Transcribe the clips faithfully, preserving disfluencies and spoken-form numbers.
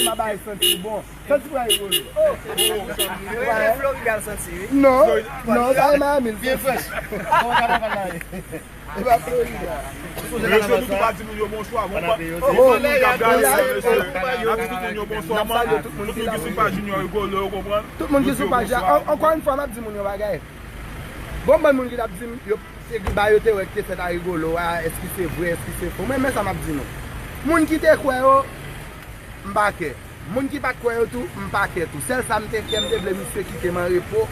Miami, m a bay santi bon. Santi pral rigolo. Yo rele Florida l santi, wi. Non, non, sa e Miami l santi. Byen frèch. Bon, kanaval la ye. E pa Florida. Mesye, nou tou pa di moun yo bonswa. Bon, pa, bon, moun k ap gade la, mesye. N ap di tout moun yo bonswa, man. Tout moun ki sou paj Junior Rigolo, yo konprann. Tout moun ki sou paj la. An-, ankò yon fwa, m ap di moun yon bagay. Bon, ban moun ki t ap di m, yo, se ba yo te wè ki te fèt a Rigolo a, èske se vre, èske se fo. Mwen, men sa m ap di nou. Moun ki te kwè yo, m pa kè. Moun ki pa t kwè yo tou, m pa kè tou. Sèl sa m te kè, m te vle misye kite m an repo.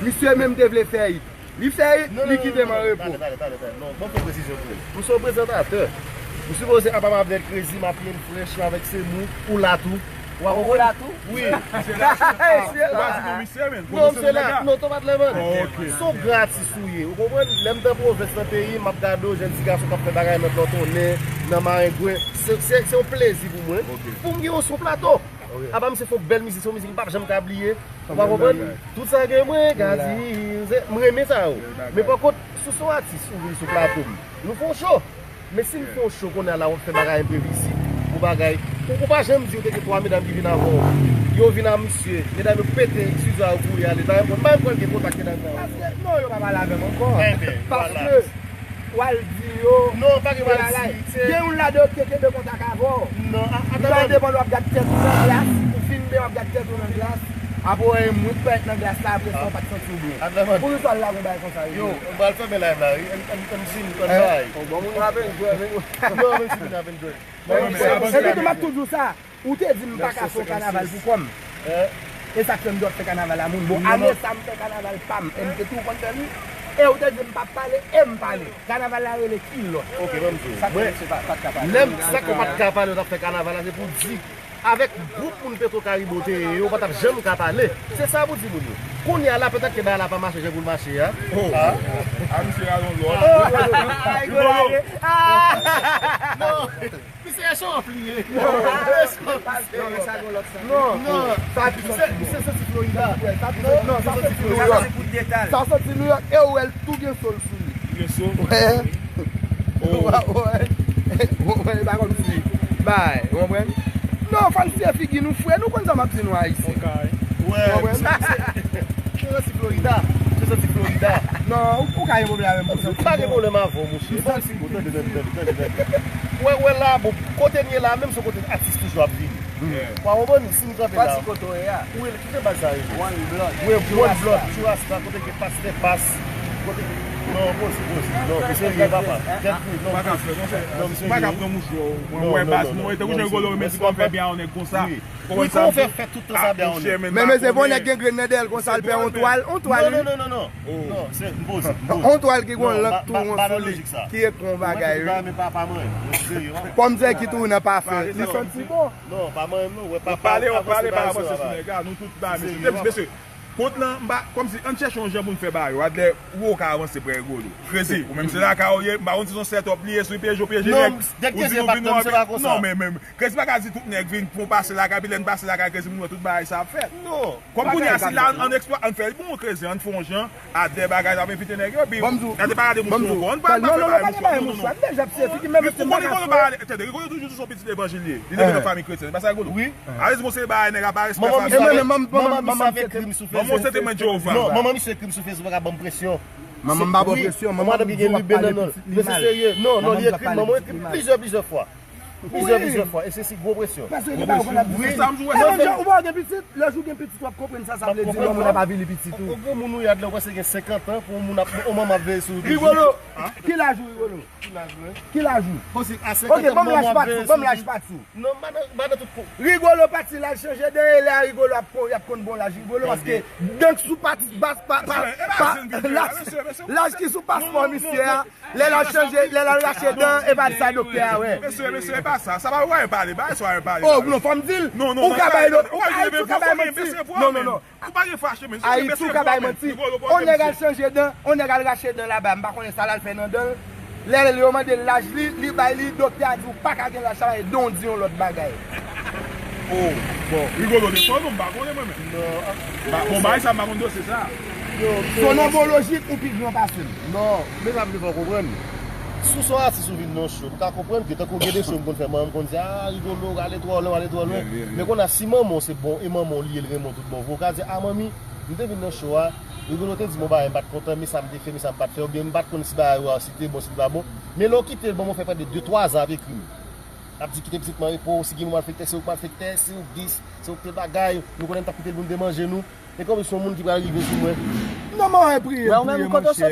Misye menm te vle fè it. Li fè it, li kite m an repo. Tande, tande, tande, tande. Non, ban m fè presizyon pou ou. M se yon prezantatè. M sipoze ap ap avèk Crazy, Mafya, Fresh, avèk Semou, ou la tou. W ap konprann? Wi. Misye la, misye la. Ou pa di non, misye, men. Non, misye la. Non, Tomat Lemon. Se yon gratis ou ye. Ou konprann? Lè m t an pwovens nan peyi m, m ap gade w, jèn ti gason k ap fè bagay nan Dlòtonnen, nan Marengwen. Se, se, se yon plezi pou mwen. Pou m gen w sou plato. Apa misye fè yon bèl mizik, se yon mizik m p ap janm ka bliye. Ou pa konprann? Tout sa gen mwen ka di, se, m renmen sa yo. Men pa kont, si w se yon atis, ou vin sou plato m, nou fè yon cho. Men si m fè yon cho kounye a la, w ap fè bagay enprevisib, ou bagay, ou, ou pa janm di ou te gen twa medam ki vin avan w. Yo vin a misye, medam yo pete estidyo a, yo kouri ale. Dayè, m pa menm kwè l gen kontak medam sa yo. Paske, non, yo pa pale avè m ankò. Paske, w al di yo, non, pa gen bagay. Gen youn ladan yo ki te kenbe kontak avè w. Non, a, a, li bay devan l, w ap gad tèt ou nan glas, ou fin de, w ap gad tèt ou nan glas. Apre w wè mwen t parèt nan glas la, apre sa, w pa t santi w byen. Poukisa w al lage yon bagay konsa, yo? Yo, m pral fèmen live la, wi. Ann, ann, ann di m, ann bay. Bon, moun yo ap enjoy, men yo. Non, men si moun ap enjoy. Epi tou, m ap toujou sa. Ou te di m pa ka fè yon kanaval pou kò m. E sa k fè m dwe ap fè kanaval a moun. Bon, ane sa m fè kanaval pa m, e m te tou konn fè l, wi. E ou te di m p ap pale, e m pale. Kanaval la rele Kilòt. Oke, ban m di w. Sa k fè misye pa, pa t ka pale. Lè m, sa k fè w pa t ka pale, w t ap fè kanaval la, se pou w di, avèk gwoup moun Petro Caribe w te ye, yo pa t ap janm ka pale. Se sa pou di moun yo. Kounye a la, petèt ke bagay la pa mache jan pou l mache a. Oh. A, misye rale yon lòt. Non. Misye echòp li ye. Non, non, sa, misye, misye soti Florida. Non, sa soti New York. Sa soti New York, e ou wè l tou gen sol sou li. Gen sol? Wè. Wè, wè, wè, pa kòm si, bay, ou konprann? Non, fò n se figi nou, frè, nou konn sa m ap di nou Ayisyen. Ou konprann? Misye soti Florida. Misye soti Florida. Non, ou, ou ka gen pwoblèm avè m, monchè. M pa gen pwoblèm avè w, monchè. Tande, tande, tande, tande, tande. Wè, wè la, bon, kote n ye la, menm se kote atis toujou ap vini. Ou pa konprann, si nou kanpe la. Pati kote w ye a. Wi, ki jan baz sa rele? One Blood. Wi, One Blood, Chou Rasta, kote ke pastè pas, kote ke, non, poze, poze. Non, ou serye, papa. Tèt kou, non, poze. Non, misye. M pa ka pran mouche, mwen, mwen, baz, mwen, tankou jan Rigolo renmen di kòm fè byen a yon nèg konsa. Wi, kòman w fè, fè tout tan sa byen, men mesye, bon, nèg gen grenn nan dèyè l konsa, l pè yon twal, yon twal, wi. Non, non, non, non. Non, se, m poze, m poze. Yon twal ki gon lang tou, yon souli, ki ekran bagay, wi. Pòmdè ki tou nan pafen, li santi bon. Non, pa manyen m, non, wè, pa, pa pale, pa pale, pa avanse sou nèg la, nou tout ba, mesye, mesye. Kont lan, m pa, kòmsi, ann chèche yon jan pou n fè ba yo, Adlè, ou ka avanse prè Rigolo. Krezi, ou menm se lakay ou ye, m pa konn si se yon set up li ye, si w pyeje, w pyeje nèg, ou di nou vin wè, non, men, men, Krezi pa ka di tout nèg vin pou pase lakay, epi lè n pase lakay Krezi, moun wè tout bagay sa ap fèt. Non. Kòm kounye a, si la ann eksplwa, ann fè l bon, Krezi, ann fè yon jan, Adlè bagay, n ap envite nèg yo, epi n te pa gade mouchwa ankò, ann pa, ann pa fè bagay mouchwa, non, non, non. Ou konnen Rigolo pa ale, tande, Rigolo toujou di se yon pitit levanjil li ye, li leve nan fanmi kretyen, se pa sa Rigolo? Wi. Ale di bon se bagay nèg a pa respè fanmi. Manman misye ap ekri m sou Facebook. Manman w se Temwen Jewova. Non, manman misye ekri m sou Facebook ap ban m presyon. Manman m pa ba w presyon, manman m di w ap pale pitit li mal. Men se serye. Non, non, li ekri m, manman ekri m plizyè, plizyè fwa. Plizyè, plizyè fwa. E se si gwo presyon. Paske li pa konn ap di. Wi, sa m di w. E menm jan ou pa gen pitit, lè jou gen pitit w ap konprann sa sa vle di lè yon moun ap avili pitit ou. Yon granmoun ou ye, Adlè, ou prèske gen senkant an, pou yon moun ap, yon manman ap veye sou ou toujou. Rigolo. Ki laj ou, Rigolo? Ki laj ou? Ki laj ou? Bon, si a senkant an, manman ap veye sou ou. Oke, ban m laj pa t ou, ban m laj pa t ou. Non, m pa nan, m pa nan tout kou. Rigolo pati l al chanje dan, e lè a Rigolo ap kon, y ap konn bon laj Rigolo, paske dan k sou pa, pa, pa, pa, pa, laj, laj ki sou paspò misye a, lè l al chanje, lè l al rache dan, e pa sa doktè a wè. Mesye, mesye, e pa sa. Sa pa wè pale, bagay sa wè pale. Oh, non, fò m di l. Non, non, ou ka bay, Ayiti ou ka bay manti. Non, non, non. Ou pa gen fache, men. Ayiti ou ka bay manti. On nèg al chanje dan, on nèg al rache dan laba, m pa konnen sa l al fè nan dan l. Lè yo mande l laj li, li bay li, doktè a di ou pa ka gen laj sa, e don di yon lòt bagay. Oh, bon, Rigolo defann ou, m pa konnen mwen menm. Non. Bon, bagay sa, m pa konn dosye sa. Se yon nonbolojik ou pi gran pase m. Non, men sa m vle fè w konprann. Si w se yon atis ou vin nan show, m ka konprann ke tankou gen de show m konn fè, manman m konn di, "Ah, Rigolo, w ale twò lwen, w ale twò lwen." Men kounye a, si manman w se bon, e manman w li ye, l renmen w tout bon vre, ou ka di, "Ah, manmi, m te vin nan show a, Rigolo te di m yon bagay, m pa t kontan, men sa m te fè, men sa m pa t fè, oubyen m pa t konn si bagay ou a, si te bon, si te pa bon." Men lè w kite l, manman w fè prèske de twa zan ap ekri m. L ap di, "Kite pitit mwen an repo, si gen moun malfektè, se ou k malfektè, si ou k dis, se ou k te bagay, nou konnen n t ap kite l pou n te manje nou." E kòmsi se yon moun ki pral rive sou mwen. Non, manman e priye, priye, monchè.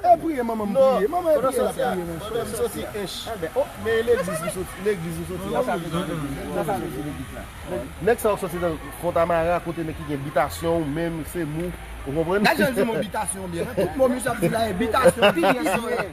E priye, manman m priye. Manman e priye, l ap priye, monchè. Kote w soti? Ench. Men legliz ou soti, legliz ou soti. Nèg sa yo soti nan Fontamara, kote nèg ki gen bitasyon, ou menm, se mou, ou konprann? Gad jan l di mo bitasyon byen, nan tout mo misye ap di la, e bitasyon, pi byen siyen.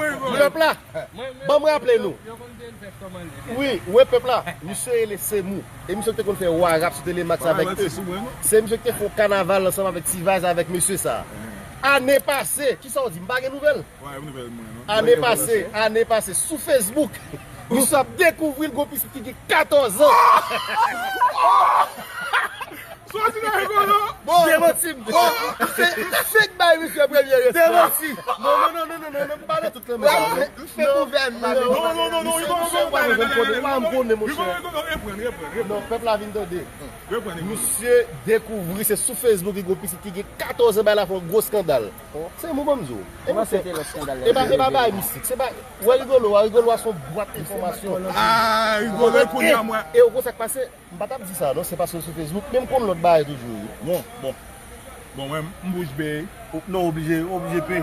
mwen, Rigolo. Pèp la, ban mwen raple nou. Wi, wè pèp la, misye rele Semou. E misye ki te konn fè Warap sou Telemax avèk e. Se misye ki te fè yon kanaval ansanm avèk T-Vice avèk mesye sa. Ane pase, kisa w di? M pa gen nouvèl. Ane pase, ane pase, sou Facebook, misye ap dekouvri l gon pitit ki gen katòz an. Soti nan Rigolo. Bon, demanti m. Bon, m fenk bay misye premye respè. Demanti. Non, non, non, non, non, non, non, m pa nan tout lanmè sa. M fenk ouvè m, m pa nan. Non, non, non, non, Rigolo, Rigolo, pa reprann, reprann, reprann. Non, pèp la vin tande. Reprann, reprann. Misye dekouvri, se sou Facebook li gon pitit ki gen katòz an, bay la fè yon gwo eskandal. Se mou ban m di w. E pa, e pa bay mistik, se bay. Wè Rigolo a, Rigolo a se yon bwat enfòmasyon. Ah, Rigolo, kounye a mwen. E ou konn sa k pase? M pa t ap di sa non, se paske sou Facebook, men m konn lòt bagay toujou wi. Bon, bon. Bon, mwen, m bouch bèy. Non, oblije, oblije pe.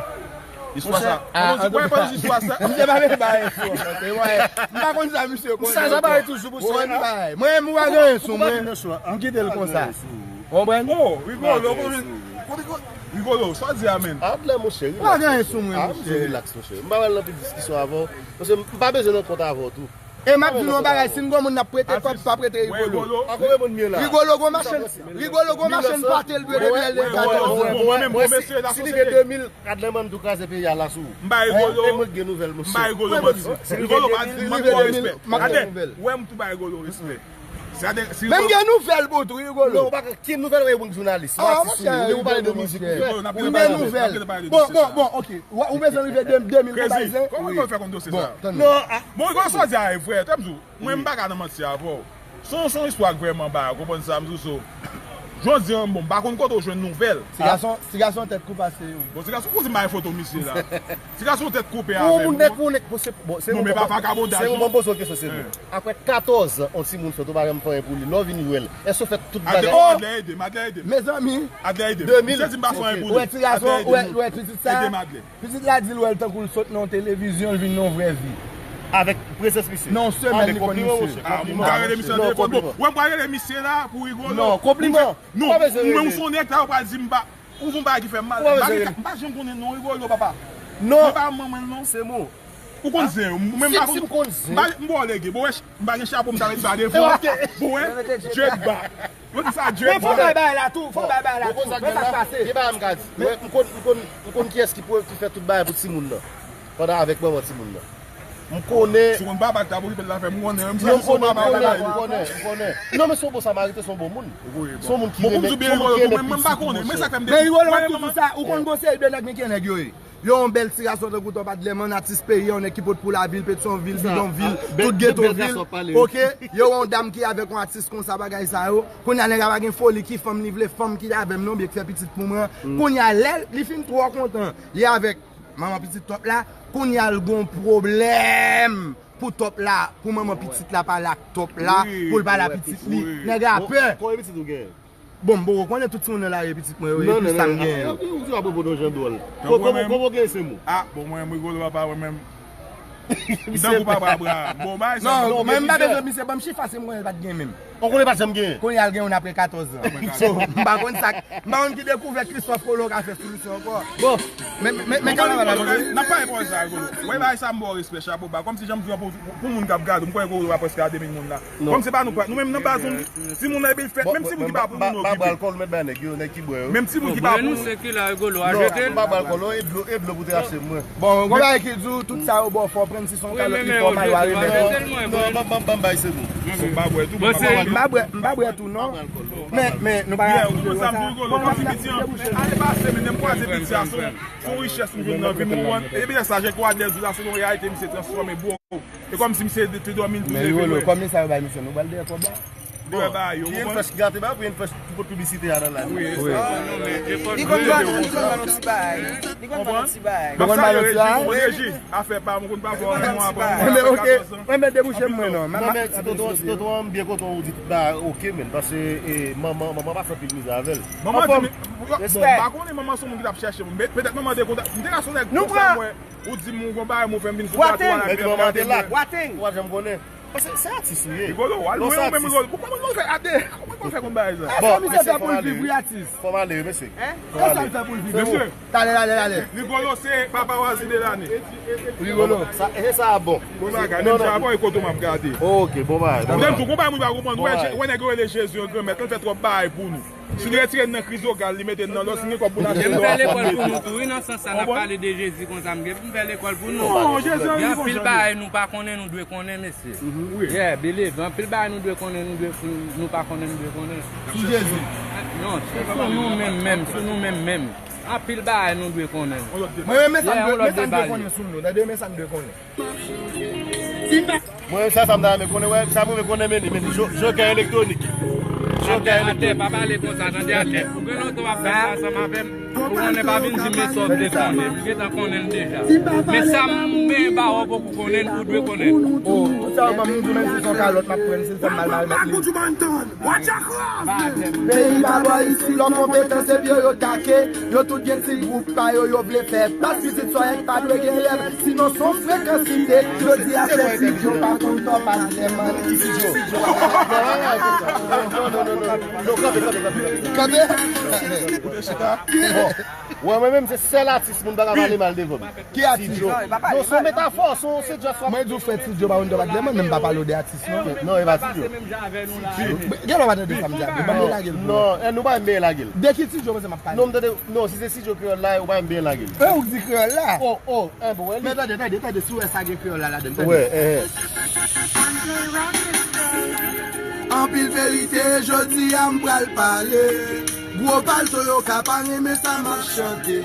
Istwa sa. Mwen pa konn istwa sa. Misye pa vle bay enfo. M pa konn sa misye konn. Sa, sa bay toujou, mwen. Mwen, mwen, mwen pa gen sou mwen. M kite l konsa. Konprann? Oh, Rigolo, Rigolo, sa di a menn. Adlè, monchè, relax. Pa gen sou mwen, monchè. Relax, monchè. M pa wè l nan pil diskisyon avè w. Paske m pa bezwen nan kont avè w tou. E m ap di nou yon bagay, si n gon moun n ap prete kòb, pa prete Rigolo. A konbyen moun m ye la? Rigolo gon machann, Rigolo gon machann pate l dwe depi lè l gen katòz an. Mwen, mwen, si li gen de mil, Adlè, mwen tou kraze peyi a la sou ou. M ba Rigolo. E mwen k gen nouvèl, monchè. M ba Rigolo manti. Rigolo pa di, manti, respè. Adlè, wè m tou ba Rigolo respè. Men m gen nouvèl pou ou tou, Rigolo. Non, ou pa gen kenn nouvèl, ou e moun jounalis. Ah, monchè, ou pale de mizik. M gen nouvèl. Bon, bon, bon, ok. Ou bezwen rive de mil pou bay zen? Kòman w fè konn dosye sa? Non, bon, Rigolo, sa w di a e vrè, tande m di w. Mwen, m pa ka nan manti avè w. Se yon, se yon istwa k vrèman ba, ou konprann sa m di w, so. Jodi an, bon, m pa konn kote w jwenn nouvèl. Ti gason, ti gason tèt koupe ase wi. Bon, ti gason, ou di m bay foto misye la. Ti gason tèt koupe avè m. Ou moun nèk, ou nèk, bon, se, bon, se yon bon poze w kesyon, se bon. Apre katòz an, yon timoun fèt, ou pa janm fè anyen pou li. Lè w vin wè l, èske w fè tout bagay? Adlè, oh, Adlè ede m, Adlè ede m. Mezanmi. Adlè ede m. Misye di m pa fè anyen pou li. Ou wè ti gason, ou wè, ou wè pitit sa? Ede m, Adlè. Pitit la di l wè l tankou l sot nan yon televizyon, l vin nan yon vrè vi. Avèk prezans misye. Nan yon semèn li konn misye. Ah, m ka rele misye nan telefòn. Bon, wè m pral rele misye la pou Rigolo. Non, konpliman. Non, ou menm ou se yon nèg la, ou pral di m pa. Ou se yon bagay ki fè m mal. M pa janm konnen non Rigolo, papa. Non. Mwen pa manman l non. Se mou. Ou konn zen, ou menm pa konn. Si m konn zen. M ba w lege, bon, wè, m pa gen chapo, m ta met sa devan. Bon, wè, Djed ba. Mwen di sa, Djed ba. Men fò bay bagay la tou, fò bay bagay la tou. Wè sa k pase. Gen bagay m ka di. Wè, m konn, m konn, m konn kiyès ki pou, ki fè tout bagay pou timoun nan. Pandan avèk manman timoun nan. M konnen. Si w konn papa k t ap okipe l la fè m konnen, m konnen, m konnen, m konnen, m konnen. Non, men se yon bon Samariten, se yon bon moun. Se yon moun ki renmen, se yon moun ki renmen pitit, monchè. Men Rigolo ap toujou sa, ou konn gon seri de nèg men ki nèg yo ye. Yo yon bèl ti gason tankou Top Adlèman, atis peyi an, nèg ki pot pou lavil, Petyonvil, Bidonvil, tout geto vil. Oke, yo yon dam ki avèk yon atis konsa, bagay sa yo. Kounye a nèg la pa gen foli, ki fanm li vle, fanm ki avè m non, byen ki fè pitit pou mwen. Kounye a lè li fin twò kontan, li avèk manman pitit Top la, kounye a l gon pwoblèm pou Top la, pou manman pitit la pale ak Top la, pou l pale ak pitit li. Nèg la pè. Konbyen pitit ou gen? Bon, m poko konnen tout timoun nan lari pitit mwen yo, e plis sa m genyen. Ou di apwopo de yon jan dwòl. Kòman w gen se mo? Ah, bon, mwen, m rigolo papa, mwen menm. M tankou papa Abraham. Bon, bagay sa. Non, mwen m pa bezwen misye ban m chif, paske m konnen l pa t gen menm. Ou konnen l pa t janm gen? Kounye a l gen youn apre katòz zan. So, m pa konn sa, m pa konn ki dekouvèt Christophe Colomb ka fè sou misye ankò. Bon. Men, men, men, men kanaval la, n ap pale pawòl sa, Rigolo. Wè, bagay sa m ba w respè, chapo ba. Kòmsi jan m di w pou, pou, pou moun k ap gade w, m kwè Rigolo pa prèske a de mil moun la. Kòm se pa nou, nou menm nan baz nou, timoun nan epi l fèt, menm timoun ki pa pou nou okipe. Ba bwè alkòl, ou mèt bay nèg yo, nèg ki bwè yo. Menm timoun ki pa pou nou. Se ki la Rigolo a jete l. Ba bwè alkòl, non, e dlo, e dlo pou te achte mwen. Bon, gon bagay ki di w, tout sa yo ba w fò pran, si se yon kalòt li fè w mal, w a remèt yo. Non, ban, ban, ban bay se bon. M pa bwè tou, m pa bwè. M pa bwè, m pa bwè tou, non. Men, men, nou pa ka. Ou konn sa m di Rigolo, kòmsi piti an, ane pase, men lè m kwaze piti a, se yon, se yon richès m jwenn nan vi m, ou konprann? Epi lè sa, Jean Claude Adler di la, se yon reyalite, misye transfòme, bro. E kòmsi misye te, te dòmi, l tou leve. Men Rigolo, kòm sa yo bay misye, nou pral dèyè kòb la. Bon, ki N Fresh ki gate ba, pou N Fresh ki pot piblisite a nan live. Li konn vann, li konn vann yon ti bagay. Li konn vann yon ti bagay. M ap salye Reji, Reji, afè pa m, ou konn pa fè w renmen w apre mwen, afè katòz an. Mwen mèt debouche mwen non. Non, men ti tonton, ti tonton an, m byen kontan ou di tout bagay oke, men, paske, e, manman, manman pase anpil mizè avè l. Manman di m, m pa konnen manman se yon moun ki t ap chèche moun. Petèt manman te kontak, m te ka se yon nèg konsa, mwen. Ou di m ou gon bagay, mwen fè m vin sou plato a la. Epi manman te la. Ou pa janm konnen. Paske se atis ou ye. Rigolo, w al lwen ou menm, Rigolo. Kòman nou fè ade? Kòman nou fè konn bagay sa? Bon, mesye, fò m ale, wi, fò m ale, wi, mesye. Fò m ale. Mesye. Talè, talè, talè. Rigolo se papa Wazzy de lane. Rigolo. Sa, e sa a bon. Bon bagay, menm jan avè w, e kote w m ap gade. Oke, bon bagay, bon bagay. Ou konn bagay moun pa konprann, wè nèg yo rele Jezi yon granmèt, l fè twòp bagay pou nou. Si nou retire n nan krizogal, li mete n nan lòs, nou gen kòb pou n achte lò a fòm mete. M fè lekòl pou nou tou, wi, nan sans sa, n ap pale de Jezi konsa, m gen pou m fè lekòl pou nou. Non, Jezi anvi konsa. Gen anpil bagay nou pa konnen, nou dwe konnen, mesye. Yeah, believe. Anpil bagay nou dwe konnen, nou dwe, nou pa konnen, nou dwe konnen. Sou Jezi. Non, sou, sou nou menm menm, sou nou menm menm. Anpil bagay nou dwe konnen. Mwen, men sa m dwe, men sa m dwe konnen sou nou. Tande, men sa m dwe konnen. Mwen, sa, sa m ta renmen konnen, wè, sa m renmen konnen, men li, men li, jo-, jokè elektwonik. Jokè elektwonik. Atè, atè, pa pale konsa, tande, atè. Ou gen lontan w ap fè sa ansanm avè m. Ou konnen, pa vin di m men sa w te konnen. M gentan konnen l deja. Men sa m gen ba w poko konnen l, ou dwe konnen l. Oh, tout sa yo ban m, m di w menm si se yon kalòt m ap pran, si l fè m mal, m a remèt li. Peyi pa bò isit, lòm konpetan se pye yo take. Yo tout gen ti gwoup pa yo, yo vle fè plas. Pitit sòyèt pa dwe gen rèv, sinon se yon frekansite. Jodi a fè ti Djo pa konn tò pa lè man. Ti Djo. Non, non, non, non, non, kanpe, kanpe, kanpe. Kanpe? Bon. Wè, mwen menm, se sèl atis moun pa ka pale mal devan m. Ki atis? Ti Djo. Non, se yon metafò, se yon, se just. Mwen di w frè Ti Djo pa konn tò pa lè man, men m pa pale w de atis. Non, e pa Ti Djo. Gen lè w pa tande sa m di a, ban m byen lage l pou ou. Non, eh, nou pa byen lage l. De ki Ti Djo w panse m ap pale? Non, m tande, non, si se Ti Djo kreyòl la, ou pa byen lage l. Eh, ou di kreyòl la? Oh, oh, eh, bon, wè li. Men tande, tande, tande, si w wè sa gen kreyòl la ladan l, tande. Wè, eh, eh. Anpil verite, jodi a m pral pale. Gwo palto yo ka pa renmen sa m ap chante.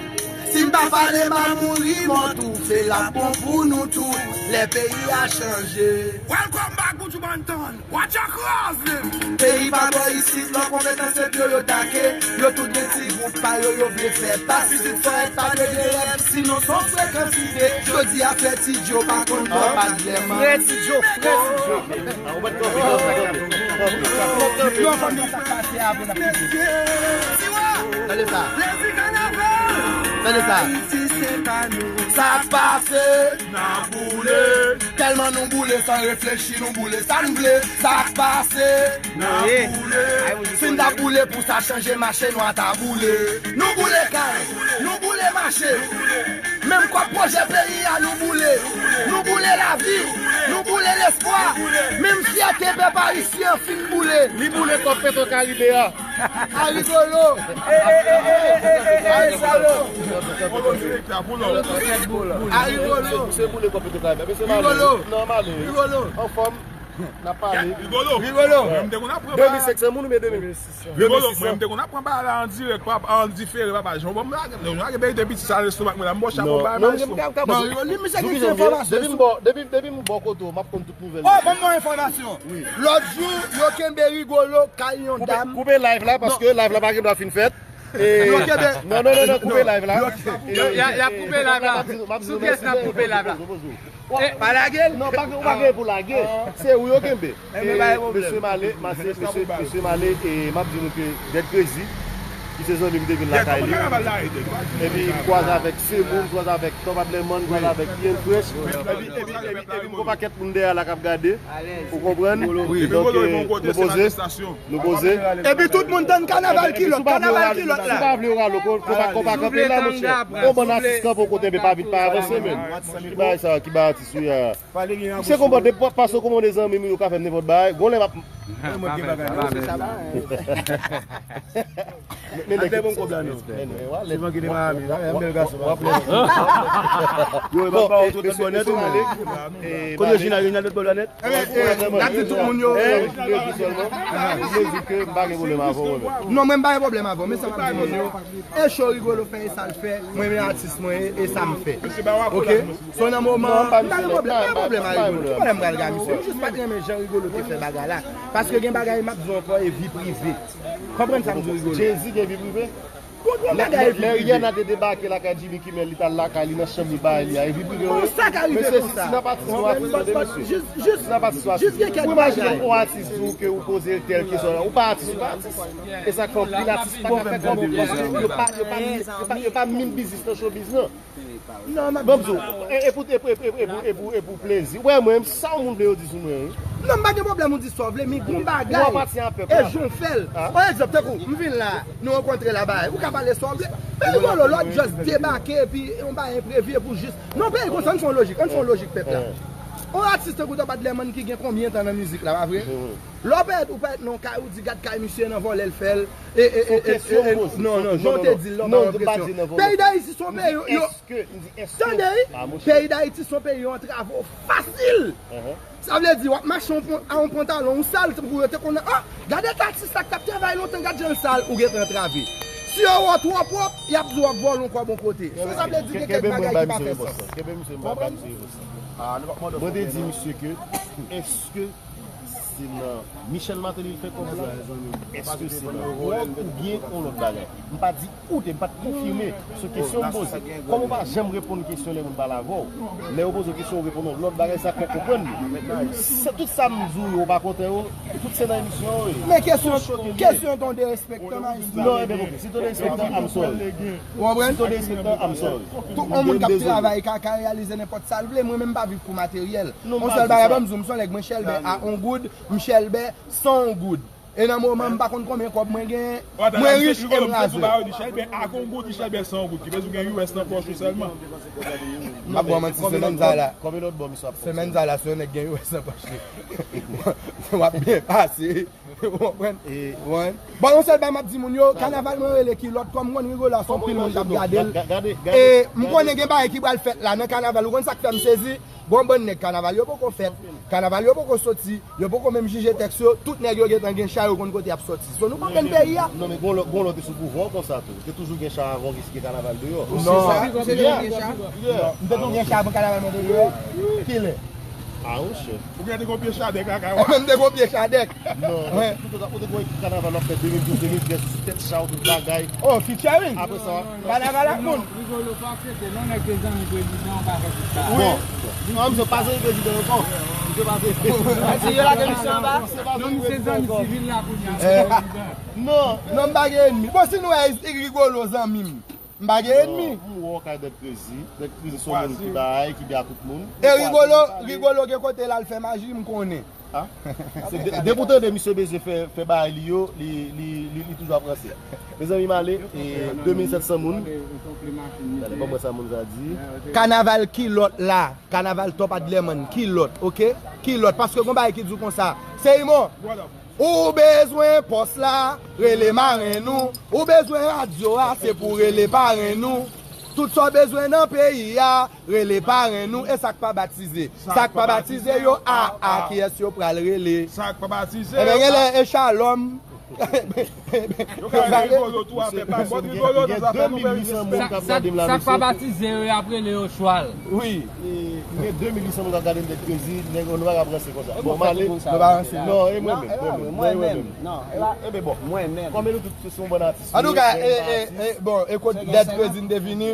Si m pa pale, m a mouri mò toufe, l ap bon pou nou tout, lè peyi a chanje. Welcome back, Buju Banton. Watch your cross, man. Peyi pa bò isit, lò konpetans se pye yo take. Yo tout gen ti gwoup pa yo, yo vle fè pas. Pitit frè pa dwe gen rèv, sinon se yon frekansite. Jodi a frè Ti Djo pa konn tò pa lè man. Frè Ti Djo, frè Ti Djo. Ah, ou mèt kanpe, kanpe, kanpe. Kanpe. Yo, fò nou sa k pase a pou n ap kite. Tande sa. Tande sa. Sa k pase. N ap boule. Tèlman nou boule san reflechi, nou boule sa n vle. Sa k pase. N ap boule. Si n ta boule pou sa chanje, mache nou a ta boule. Nou boule kay, nou boule mache. Menm kòb pwojè peyi a, nou boule. Nou boule lavi. Nou boule lespwa. Menm fyète pèp ayisyen an fin boule. Li boule kòb Petro Caribe a. A Rigolo. A Rigolo. A Rigolo. Se boule kòb Petro Caribe. Mesye, Rigolo. Non, m ale. Rigolo. Anfòm. N ap pale. Rigolo. Rigolo. Mwen, m te konn ap pran de mil senk san moun oubyen de mil? Rigolo, mwen, m te konn ap pran bagay la an dirèk, papa, an difere, papa. Jan w ban m lage, jan w lage verite piti sa lestomak mwen la, m bò chapo bay maestro. Non, Rigolo, li misye gen ti enfòmasyon. Depi m bò, depi, depi m bò kote w, m ap konn tout nouvèl. Oh, ban m yon enfòmasyon. Lòt jou, yo kenbe Rigolo kay yon dam. Koupe live la, paske live la pa gen dwa fin fèt. Non, non, non, non, koupe live la. Y a, y a koupe live la. Sou pyès n ap koupe live la. Pa lage l. Non, pa, ou pa gen pou lage. Se ou yo kenbe. Mesye Male, mesye Male, e m ap di nou ke Dead Crazy, ki se zanmi m, te vin lakay li. Epi m kwaze avèk Semoun, m kwaze avèk Top Adlerman, m kwaze avèk Ian Fresh. Epi, epi, epi, epi m gon pakèt moun dèyè la k ap gade. Ou konprann? Donk, nou poze. Nou poze. Epi tout moun tann kanaval kilòt, kanaval kilòt la. Si w pa vle yo rale w, konpa kanpe la, monchè. Yon bann atis kanpe w kote, men pa vin, pa avanse, men. Ki bagay sa, ki bagay atis ou ye a? Misye konpòte, pa, pase w kòmande zanmi m, yo ka fè m nenpòt bagay. Gon lè m ap. Men nèg bon kòb la non. Suivant ki te Miami, la, yon bèl gason. Yo, e pa ou tout lòt bò nèt ou menm? Kote Jina, Jina lòt bò la nèt? N ap di tout moun yo. Non, mwen m pa gen pwoblèm avè w, men sa m ap di moun yo. E cho Rigolo fè, e sa l fè, mwen men atis mwen ye, e sa m fè. Ok? So nan moman, m pa gen pwoblèm, pa gen pwoblèm a Rigolo. Ki pwoblèm m pral gen a misye? M jis pa t renmen jan Rigolo te fè bagay la. Paske gen bagay m ap di w ankò, e vi prive. Konprann sa m di w, Rigolo. Jezi gen vi prive? Lè, lè, lè Rihanna te debake lakay Jimmy Kimmel, li t al lakay li nan chanm li bay li a, epi prive wi. Mesye, si, si n ap atis nou atis, tande mesye. Si n ap atis nou atis. Pou imajine yon atis di w ke ou poze l tèl kesyon la, ou pa atis, ou pa atis. E sa k fè anpil atis pa ka fè kòb yo, paske yo pa, yo pa, yo pa, yo pa min biznis nan showbiz nan. Non, m ap di w, e, e pou, e pou, e pou, e pou, e pou, e pou plezi. Ou wè mwen, sa yon moun vle yo di sou mwen, wi. Non, m pa gen pwoblèm, ou di sa w vle, men gon bagay. Ou apatyen a pèp la. E jan w fè l. Pa egzanp, tankou, m vin la, nou rankontre la, bagay. Ou ka pale sa w vle. Men Rigolo, lòt just debake, epi yon bagay enprevi, epi w jis. Non, peyi konsa, ann fè yon lojik, ann fè yon lojik, pèp la. Yon atis tankou Top Adlerman ki gen konbyen tan nan mizik la, pa vre? Lè w parèt, ou parèt nan yon kay, ou di, gad kay misye nan vòlè l fè l. E, e, e, e, e, non, non, jan w te di l, non, pa yon presyon. Peyi Dayiti se yon peyi, yo, yo, tande, wi, peyi Dayiti se yon peyi yo antrave w fasil. Sa vle di, w ap mache a yon pantalon ou sal, tankou yo te konn, ah, gade atis sa k t ap travay lontan, gad jan l sal, ou gentan antrave. Si yo wè w twò pwòp, y ap di w ap vòlè yon kòb yon kote. So, sa vle di gen kèk bagay ki pa fè sans. Konprann? Mwen te di misye ke, èske se nan Michel Martelly l fè kòb la? Èske se nan Rock oubyen yon lòt bagay? M pa di ou te, m pa t konfime. Se kesyon m poze. Kòm ou pa janm reponn kesyon lè moun pale avè w, lè yo poze w kesyon, ou reponn yon lòt bagay, sa k fè konprann li. Se tout sa m di w yo, ou pa kontan yo, tout se nan emisyon yo ye. Men kesyon, kesyon ton derespektan, maestro. Non, ebyen, bon, si ton derespektan, I'm sorry. Ou konprann? Si ton derespektan, I'm sorry. Tout yon moun k ap travay ka, ka reyalize nenpòt sa l vle. Mwen menm, m pa viv pou materyèl. Yon sèl bagay, ban m di w, m se yon nèg, mwen chèlbè a yon goud, m chèlbè san yon goud. E nan moman, m pa konn konbyen kòb mwen genyen, mwen rich e m raze. Li chèlbè a yon goud, li chèlbè san yon goud, ki vle di w gen U S nan pòch ou sèlman. M ap ba w manti, semèn sa la. Semèn sa la, si yon nèg gen U S nan pòch li, w ap byen pase. Ou konprann? Bon, yon sèl bagay m ap di moun yo, kanaval mwen rele Kilòt, kòm m konn Rigolo a, se anpil moun k ap gade l. E m konnen gen bagay ki pral fèt la nan kanaval. Ou konn sa k fè m sezi? Gon bann nèg kanaval yo poko fèt, kanaval yo poko soti, yo poko menm jije tèks yo, tout nèg yo gentan gen chay, yo konn kote y ap soti. So, nou konprann peyi a? Non, men gon lè, gon lè w te sou pouvwa w konsa tou. Te toujou gen chay avan w gen kanaval deyò. Non. Yeah. M te toujou gen chay avan kanaval mwen te deyò. Kilè? Ah, monchè. Ou gen te gon pye chadèk lakay ou a? Mwen, m te gon pye chadèk. Non, ou te, ou te gon ekip kanaval w ap fè de mil douz, de mil trèz, sou tèt chay, tout bagay. Oh, featuring. Apre sa, kanaval ak moun. Rigolo pa aksepte non, nèg te zanmi prezidan, ou pa fè tout sa. Bon, bon. Non, misye pa zanmi prezidan ankò. Misye pa zanmi. Misye lage misye anba. Non, misye zanmi sivil la kounye a. Non, non, m pa gen enmi. Bon, si nou wè Rigolo zanmi m, m pa gen enmi. Non, m wè w kay Dead Crazy. Dead Crazy se yon moun ki bay, ki byen ak tout moun. E Rigolo, Rigolo gen kote l al fè maji, m konnen. Ah? Se de, depi w tande misye bezwen fè, fè bagay li yo, li, li, li, li toujou ap ranse. Mezanmi, m ale, e, de mil sèt san moun. Gade, ban mwen sa moun sa di. Kanaval Kilòt la, kanaval Top Adlerman, Kilòt, oke? Kilòt, paske gon bagay ki di w konsa. Seyimon, ou bezwen pòs la, rele marenn ou. Ou bezwen radyo a, se pou rele parenn ou. Tout sa w bezwen nan peyi a, rele parenn nou, e sa k pa batize. Sa k pa batize yo, a, a, kiyès yo pral rele? Sa k pa batize yo, a. Ebyen, genlè, e Shalom. Yo ka rele Rigolo tou, afè pa bòt Rigolo nan zafè nou, fè respè. Sa, sa, sa k pa batize yo, y ap rele yo chwal. Wi. E, gen de mil uit san moun k ap gade m tèt krezi, nèg yo, nou pa ka ranse konsa. Bon, m ale. Nou pa ranse. Non, e mwen menm, mwen menm, mwen menm. Non, e pa mwen menm. Kòm nou tout se yon bann atis. Antouka, e, e, e, bon, e kot Dèt Krezi m te vini,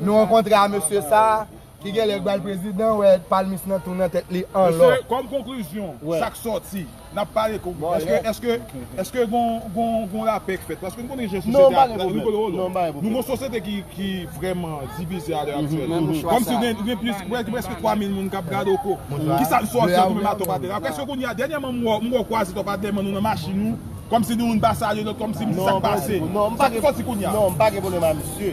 nou rankontre a mesye sa, ki genlè pral prezidan, wè, palmis nan tou nan tèt li an lò. Mesye, kòm konklizyon, sa k sòti, n ap pale, èske, èske, èske gon, gon, gon lapè k fèt? Paske n konnen jan sosyete a, Rigolo, Rigolo. Nou gon sosyete ki, ki vrèman divize alè aktyèl. Kòmsi gen, gen plis, prè-, prèske twa mil moun k ap gade w ko. Kisa k sòti an tou menm a Top Adler la? Prèske kounye a, dènyèman, m wè, m wè w kwaze Top Adler, men nou nan machin ou. Kòmsi nou youn pa salye lòt, kòmsi m di sa k pase. Sa k sòti kounye a? Non, m pa gen pwoblèm a misye.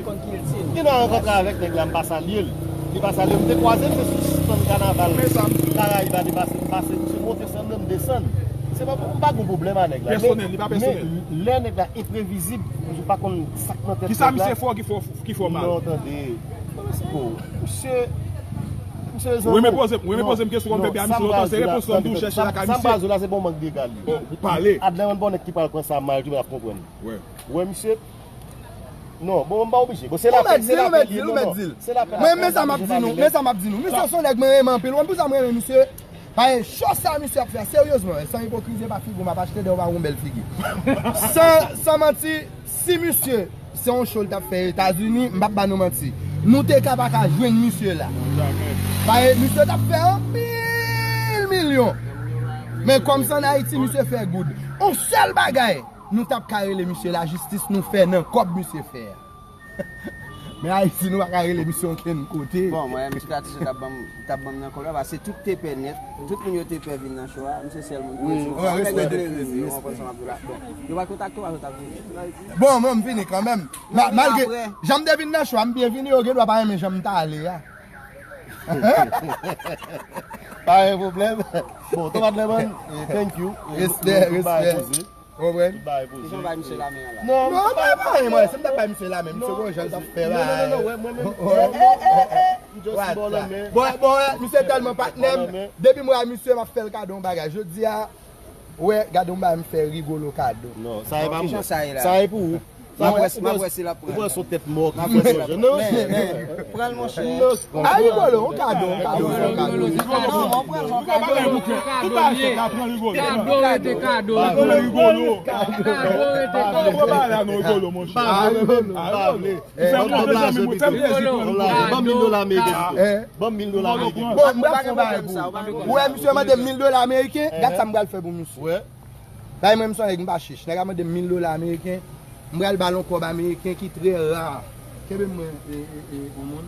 Gen nan rankontre avèk nèg la, m pa salye l. Li pa salye m. M te kwaze l, se sou stand kanaval Karayib la, li pase, m pase, misye monte sèn nan, m desann. Se pa, m pa gen pwoblèm a nèg la. Pèsonèl, li pa pèsonèl. Men lè nèg la enprevizib, ou pa konn sa k nan tèt nèg la. Kisa misye fè w ki fè w, ki fè w mal? Non, tande. Bon, misye, misye zanmi. Ou renmen poze, ou renmen poze m kesyon kòm pèdi a misye lontan, se repons lan m toujou chèche lakay misye. Sa m pral di w la, se bon mank de egal li. Bon, ou pale. Adler, mwen bon nèg ki pral pran sa mal, tou, men ap konprann. Wè. Wè, misye. Non, bon, m pa oblije. Bon, se lapè, se lapè li ye, non, non. Se lapè. Mwen, men sa m ap di nou, men sa m ap di nou. Misye se yon nèg mwen renmen anpil. Wè, pou sa m renmen misye. Paske cho sa misye ap fè, seryezman, san ipokrizi, e pa figi w m ap achte, dèyè w pa wè yon bèl figi. San, san manti, si misye, se yon cho l t ap fè Etazini, m p ap ba nou manti. Nou te ka pa ka jwenn misye la. Paske misye t ap fè anpil milyon. Men kòm se ann Ayiti, misye fè goud. Yon sèl bagay, nou t ap ka rele misye lajistis, nou fè nan kòb misye fè a. Men Ayiti, nou pa ka rele misye okenn kote. Bon, mwen, misye Katisyo t ap ban m, t ap ban m nan kòb la, paske tout te pè nèt, tout moun yo te pè vin nan cho a, misye sèl moun ki rete. Wi, respè, respè. Bon, yo pa kontakte w, yo t ap vini. Bon, mwen, m vini kanmenm. Ma-, malgre jan m te vin nan cho a, m byen vini, yo gen dwa pa renmen jan m t ale a. Pa gen pwoblèm. Bon, Top Adler, man, eh, thank you. Respè, respè. Konprann? Tout bagay poze. Kijan w bay misye lamen an la? Non, non, m pa bay anyen, mwen. Si m t ap bay misye lamen, misye gon jan l t ap fè la. Non, non, non, non, wè, mwen menm. M just ba w lanmen. Bon, bon, wè, misye tèlman patnè m. Depi m wè misye, m ap fè l kado yon bagay. Jodi a, wè, gade yon bagay m fè Rigolo kado. Non, sa e pa mwen. Sa e pou ou. M ap wè, m ap wè si l ap pran. Ou pran sou tèt mò ki fè sa. Non, men, men, pran l, monchè. A, Rigolo, yon kado, yon kado, yon kado. Non, pran l, pran kado. Tout bagay fèt, pran Rigolo. Kado rete kado. Pran Rigolo. Kado rete kado. Pran bagay la, non, Rigolo, monchè. Pa vle, pa vle. Ou fè m wont, mezanmi, ou fè m plezi, pran Rigolo. Ban m mil dola ameriken. Ban m mil dola ameriken. Bon, m pral fè yon bagay pou ou. Ou wè, misye mande m mil dola ameriken, gad sa m pral fè pou misye. Bay mwen, m se yon nèg, m pa chich. Nèg la mande m mil dola ameriken, m pral ba l yon kòb ameriken ki trè ra. Kenbe mwen, e, e, e, yon moun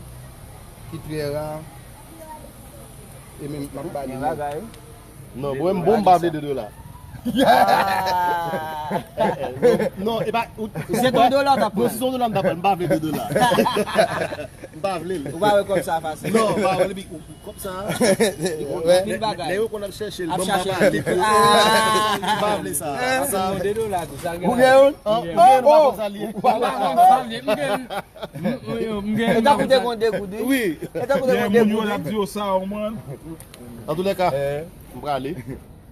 ki trè ra. E men, m ap ba li. Non, mwen, m bon, m pa vle de dola. Non, e pa, ou, se yon dola w t ap pran. Non, si se yon dola, m t ap pran, m pa vle de dola. M pa vle l. Ou pa wè kòb sa fasil. Non, m pa wè l, epi ou, kòb sa, li konn anpil bagay. Lè yo konn ap chèche l, ban m pa pale pou yo. M pa vle sa. Sa, de dola tou, sa l gen. Ou gen youn? Ou gen youn, ou pa konn sa l ye. Ou pa konn sa l ye. M gen, m, m, m gen youn. E tankou te gon de goud, wi. Wi. E tankou te gon de goud, wi. Moun yo ap di yo sa, ou man. Antoulèka, m prale.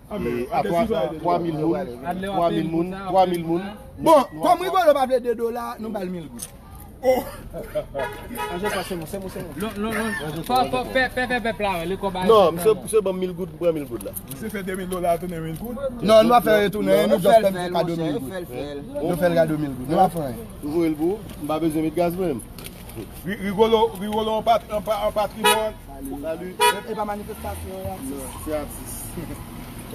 E a twa, twa mil moun, twa mil moun, twa mil moun. Bon, kòm Rigolo pa vle de dola, nou ba l mil goud. Oh! Anje pa se moun, se moun, se moun. Non, non, non. Fò, fò, fè, fè, fè pèp la wè, le kòb a. Non, misye, misye ban m mil goud, m pran mil goud la. Misye fè de mil dola, tounen mil goud. Non, nou pa fè retounen, nou just fè misye kado mil goud. Nou fè l kado mil goud, nou pa fè anyen. M voye l pou ou, m pa bezwen met gaz mwen menm. Ri-, Rigolo, Rigolo an pat-, an pa-, an patrimwàn. Salut. E, e pa manifestasyon, ya. Non, se atis.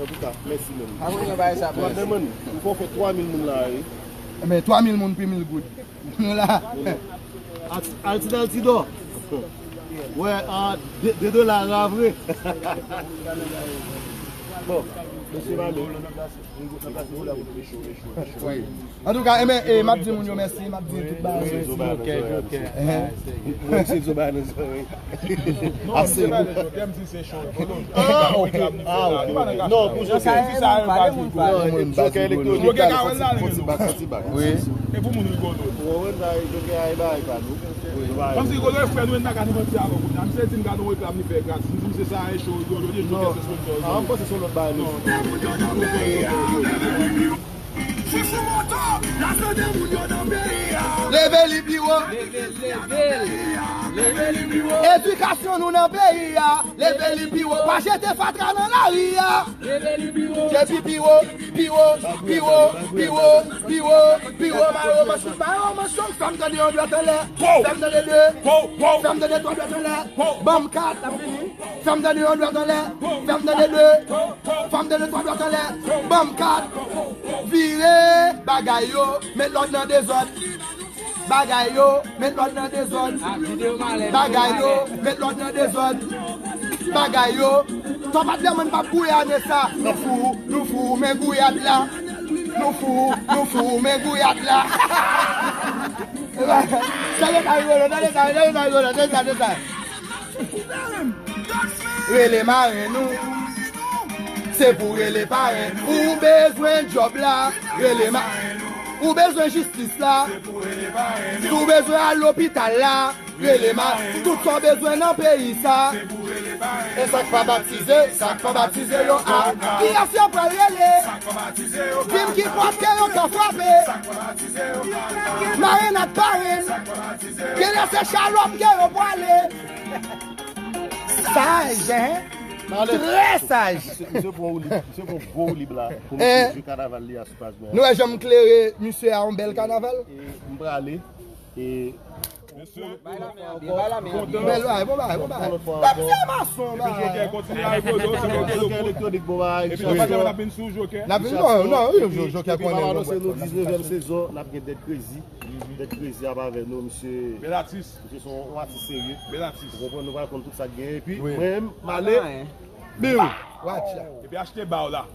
Antouka, mèsi menm. Mwen menm, m fè twa mil moun la, wi. Ebyen, twa mil moun pi mil goud. Nou la. Ati-, Altidor, Altidor. Wè, a, de, de dola ra vre. Bon, mesye Mami. Wi. Antouka, e men, e, m ap di moun yo mèsi, m ap di tout bagay. Mwen se Zoba nan zòrèy. Ase. Ah, ok, ok. Non, pou jokè. Non, jokè elektwonik la, fò ti bak, fò ti bak. Wi. E pou moun Rigolo. Ou konprann sa, Jokè a e bagay pa nou. Kòmsi Rigolo e frè nou, e n pa ka nan manti avè w kounye a. Misye di m gade yon reklam li fè gratis. M di misye sa e cho, Rigolo, li Jokè se sponsor. Non, an panse se yon lòt bagay nou. Leve li pi wo. Leve, leve, leve li pi wo. Edikasyon nou nan peyi a. Leve li pi wo. Pa jete fatra nan lari a. Leve li pi wo. Depi pi wo, pi wo, pi wo, pi wo, pi wo, pi wo. Mayo, mayo, mayo, mayo, fè m tande yon dwèt anlè. Fè m tande de. Fè m tande twa dwèt anlè. Ban m kat. Fè m tande yon dwèt anlè. Fè m tande de. Fè m tande twa dwèt anlè. Ban m kat. Vire bagay yo. Met lòd nan dezòd. Bagay yo. Met lòd nan dezòd. Bagay yo. Met lòd nan dezòd. Bagay yo. Tòpat lè mwen pa gouye ane sa. Nou fou, nou fou, men gouyad la. Nou fou, nou fou, men gouyad la. Tande sa, Rigolo, tande sa, tande sa, tande sa, tande sa. Rele marenn ou. Se pou rele parenn. Ou bezwen djòb la. Rele ma. Ou bezwen jistis la. Si w bezwen al lopital la. Rele ma. Tout sa w bezwen nan peyi sa. E sa k pa batize, sa k pa batize yo a. Kiyès yo pral rele? Di m ki pòt ke yo ka frape. Marenn ak parenn. Genlè se chalòp ke yo prale. Saj, hein? Trè saj. Misye, misye pran woulib, misye pran gwo woulib la pou misye jwe kanaval li a sou paj mwen an. Nou wè jan m klere misye a yon bèl kanaval? E, e, m prale. E, bay la men an byen, bay la men an byen. Bèl bagay, bon bagay, bon bagay. Bon lòt fwa ankò. Misye mason, bagay. Epi Jokè kontinye a Rigolo, se Rigolo. Jokè elektronik, bon bagay. Epi nou pa janm ap vin sou Jokè. N ap vin, non, non, wi, Jokè konnen. Epi m ap anonse nou diznèvyèm sezon, n ap gen Dead Crazy. Dead Crazy ap avè nou, misye. Bèl atis. Misye se yon atis serye. Bèl atis. Ou konprann, nou pral konn tout sa k genyen. Epi, mwen menm, m ale. Biw, watch la. Epi achte ba w la.